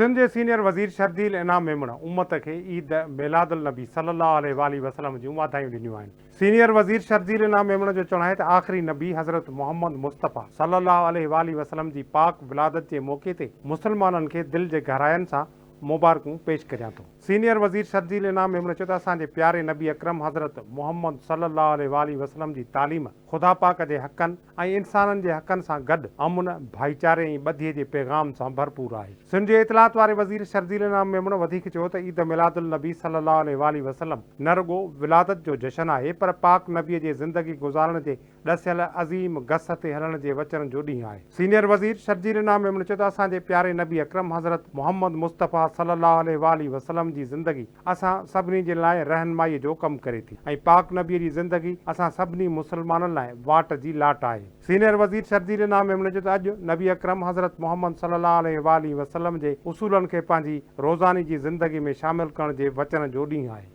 سنڌ جي سينيئر وزير شرجيل انعام ميمڻ امت کي عيد ميلاد النبي صلي الله عليه واٰله وسلم جون واڌايون ڏنيون آهن. سينيئر وزير شرجيل انعام ميمڻ جو چوڻ آهي ته آخري نبي حضرت محمد مصطفيٰ صلي الله عليه واٰله وسلم جي پاڪ ولادت جي موقعي تي مسلمانن کي دل جي گهراين سان مبارڪون پيش ڪريان ٿو. سينيئر وزير شرجيل انعام ميمڻ چيو ته اسان جي پياري نبي اڪرم حضرت محمد صلي الله عليه واٰله وسلم جي تعليم خدا پاڪ جي حقن ۽ انسانن جي حقن سان گڏ امن، ڀائيچاري ۽ ٻڌي جي پيغام سان ڀرپور آهي. سنڌ جي اطلاعات واري وزير شرجيل انعام ميمڻ وڌيڪ چيو ته عيد ميلاد النبي صلي الله عليه واٰله وسلم نه رڳو ولادت جو جشن آهي پر پاڪ نبي جي زندگي گذارڻ جي ڏسيل عظيم گس تي هلڻ جي وچن جو ڏينهن آهي. سينيئر وزير شرجيل انعام ميمڻ چيو ته اسان جي پياري نبي اڪرم حضرت محمد مصطفيٰ صلي الله عليه واٰله وسلم جي زندگي اسان سڀني جي لاء رهنمائي جو ڪم ڪري ٿي ۽ پاڪ نبي جي زندگي اسان سڀني مسلمانن لاء واٽ جي لاٽ آهي. سينيئر وزير شرجيل انعام ميمڻ چيو ته اڄ نبي اڪرم حضرت محمد صلي الله عليه واٰله وسلم جي اصولن کي پنهنجي روزاني جي زندگي ۾ شامل ڪرڻ جي وچن جو ڏينهن آهي.